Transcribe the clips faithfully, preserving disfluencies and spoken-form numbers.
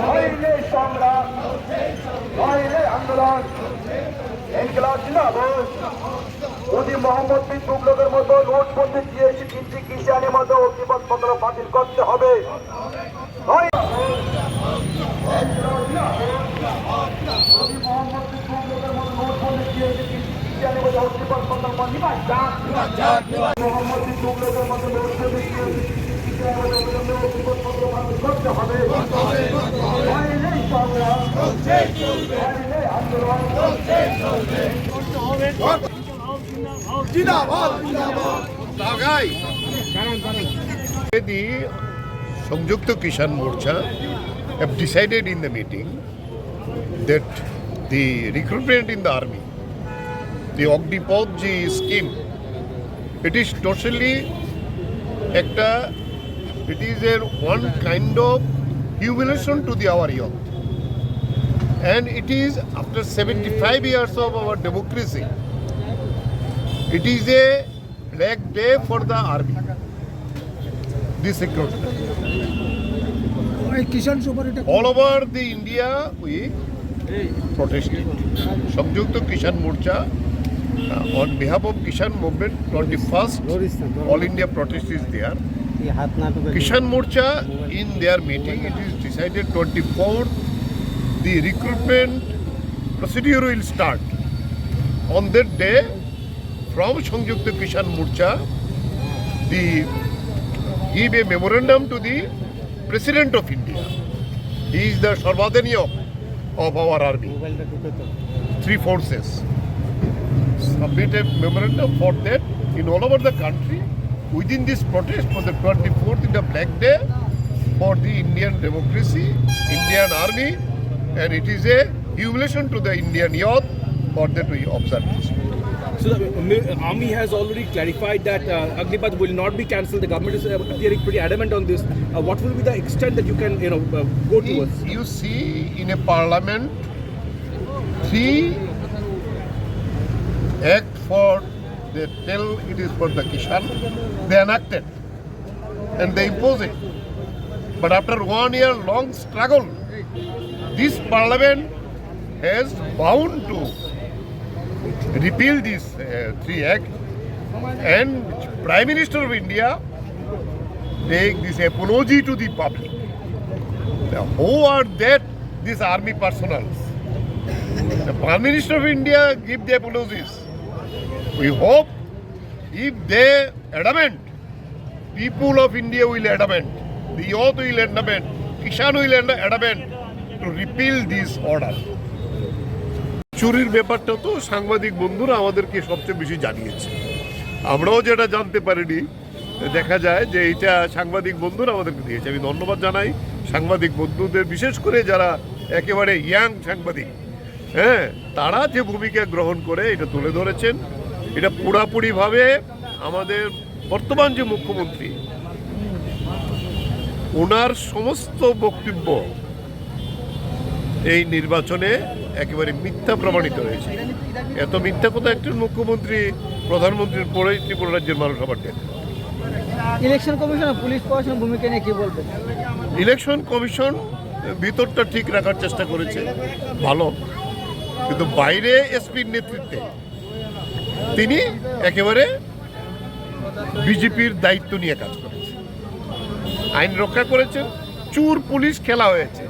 হয়নি সংগ্রাম, হয়নি আন্দোলন, ইনকিলাব জিন্দাবাদ। যদি মোহাম্মদ বিন তুগলকের মতো নোটবন্দি দিয়েছে, কিন্তু কিষানের মতো অগ্নিপথ পত্র বাতিল করতে হবে। হয়। যদি মোহাম্মদ বিন তুগলকের মতো নোটবন্দি দিয়েছে, কিন্তু কিষানের মতো অগ্নিপথ পত্র বাতিল করতে হবে। মোহাম্মদ বিন তুগলকের মতো নোটবন্দি দিয়েছে, কিন্তু কিষানের মতো অগ্নিপথ পত্র বাতিল করতে হবে। হয়নি সংগ্রাম, হয়নি আন্দোলন। The Sanjukta Kishan Morcha have decided in the meeting that the recruitment in the army, the Agnipath ji scheme, it is totally ekta, it is a one kind of humiliation to the our youth. And it is after seventy-five years of our democracy, it is a black day for the army. This recruitment. এই কিষাণ সুপার এটা All over the India, we protested. Sanjukta Kishan Morcha, uh, on behalf of Kishan movement, twenty-first All India protest is there. Kishan Morcha, in their meeting, it is decided twenty-fourth, the recruitment procedure will start. On that day, from Sanjukta Kishan Morcha, the give a memorandum to the President of India. He is the Sarvadaniyok of our army. Three forces. Submit a memorandum for that in all over the country. Within this protest for the twenty-fourth in the black day for the Indian democracy, Indian army, and it is a humiliation to the Indian youth for that we observe this. So the mi- army has already clarified that uh, Agnipath will not be cancelled. The government is uh, appearing pretty adamant on this. Uh, what will be the extent that you can, you know, uh, go towards? You see, in a parliament, three act for, they tell it is for the Kishan, they enacted and they impose it. But after one year long struggle, this parliament has bound to repeal these uh, three act, and Prime Minister of India take this apology to the public. Now, who are that? These army personnel. The Prime Minister of India give the apologies. We hope if they adamant, people of India will adamant, the youth will adamant, Kishan will ad- adamant to repeal this order. চুরির ব্যাপারটা তো সাংবাদিক বন্ধুরা আমাদেরকে সবচেয়ে বেশি জানিয়েছে, আমরাও যেটা জানতে পারিনি। দেখা যায় যে এটা সাংবাদিক বন্ধুরা আমাদেরকে দিয়েছে। আমি ধন্যবাদ জানাই সাংবাদিক বন্ধুদের, বিশেষ করে যারা একেবারে ইয়াং সাংবাদিক, হ্যাঁ, তারা যে ভূমিকা গ্রহণ করে এটা তুলে ধরেছেন। এটা পুরাপুরিভাবে আমাদের বর্তমান যে মুখ্যমন্ত্রী, ওনার সমস্ত বক্তব্য এই নির্বাচনে একেবারে মিথ্যা প্রমাণিত হয়েছে। এত মিথ্যা কথা একজন মুখ্যমন্ত্রী, প্রধানমন্ত্রীর পরেই ত্রিপুরা রাজ্যের মানুষ আবার দেখে। ইলেকশন কমিশন আর পুলিশ প্রশাসনের ভূমিকা নিয়ে কি বলবেন? ইলেকশন কমিশন ভিতরটা ঠিক রাখার চেষ্টা করেছে, ভালো, কিন্তু বাইরে এসপির নেতৃত্বে তিনি একেবারে বিজেপির দায়িত্ব নিয়ে কাজ করেছেন, আইন রক্ষা করেছেন। চুর পুলিশ খেলা হয়েছে,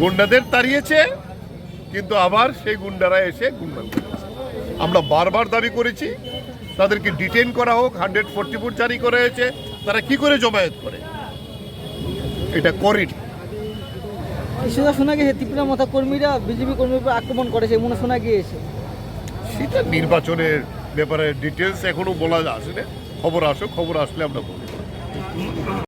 গুন্ডাদের তাড়িয়েছে, কিন্তু আবার সেই গুন্ডারা এসে গুন্ডা করেছে। আমরা বারবার দাবি করেছি তাদেরকে ডিটেইন করা হোক, হান্ড্রেড ফোর্টি ফোর জারি করা হয়েছে, তারা কি করে জমায়েত করে? এটা করেনি। কিছুটা শোনা গেছে ত্রিপুরা মথা কর্মীরা বিজেপি কর্মীর উপর আক্রমণ করেছে, এমনও শোনা গিয়েছে। সেটা নির্বাচনের ব্যাপারে ডিটেলস এখনো বলা আসে না, খবর আসুক, খবর আসলে আমরা বলবো।